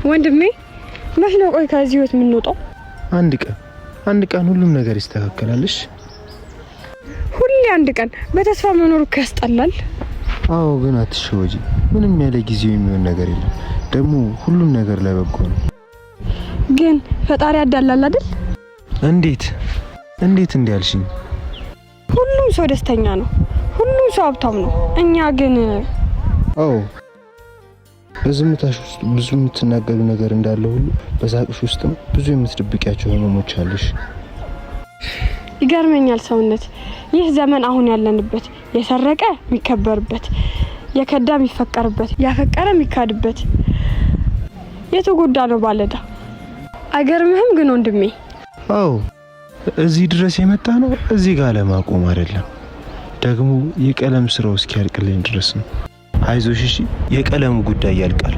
ወንድሜ መች ነው ቆይ ከዚህ ህይወት የምንወጣው? አንድ ቀን አንድ ቀን ሁሉም ነገር ይስተካከላልሽ። ሁሌ አንድ ቀን በተስፋ መኖር እኮ ያስጠላል። አዎ፣ ግን አትሸወጂ። ምንም ያለ ጊዜው የሚሆን ነገር የለም። ደግሞ ሁሉም ነገር ለበጎ ነው። ግን ፈጣሪ ያዳላል አይደል? እንዴት እንዴት እንዲያልሽኝ? ሁሉም ሰው ደስተኛ ነው፣ ሁሉም ሰው ሀብታም ነው። እኛ ግን አዎ፣ በዝምታሽ ውስጥ ብዙ የምትናገሩ ነገር እንዳለ ሁሉ በሳቅሽ ውስጥም ብዙ የምትደብቂያቸው ህመሞች አሉሽ። ይገርመኛል ሰውነት። ይህ ዘመን አሁን ያለንበት የሰረቀ የሚከበርበት፣ የከዳ የሚፈቀርበት፣ ያፈቀረ የሚካድበት፣ የተጎዳ ነው ባለዳ። አይገርምህም ግን ወንድሜ? አዎ፣ እዚህ ድረስ የመጣ ነው እዚህ ጋር ለማቆም አይደለም። ደግሞ የቀለም ስራው እስኪያልቅልኝ ድረስ ነው። አይዞሽ እሺ፣ የቀለሙ ጉዳይ ያልቃል።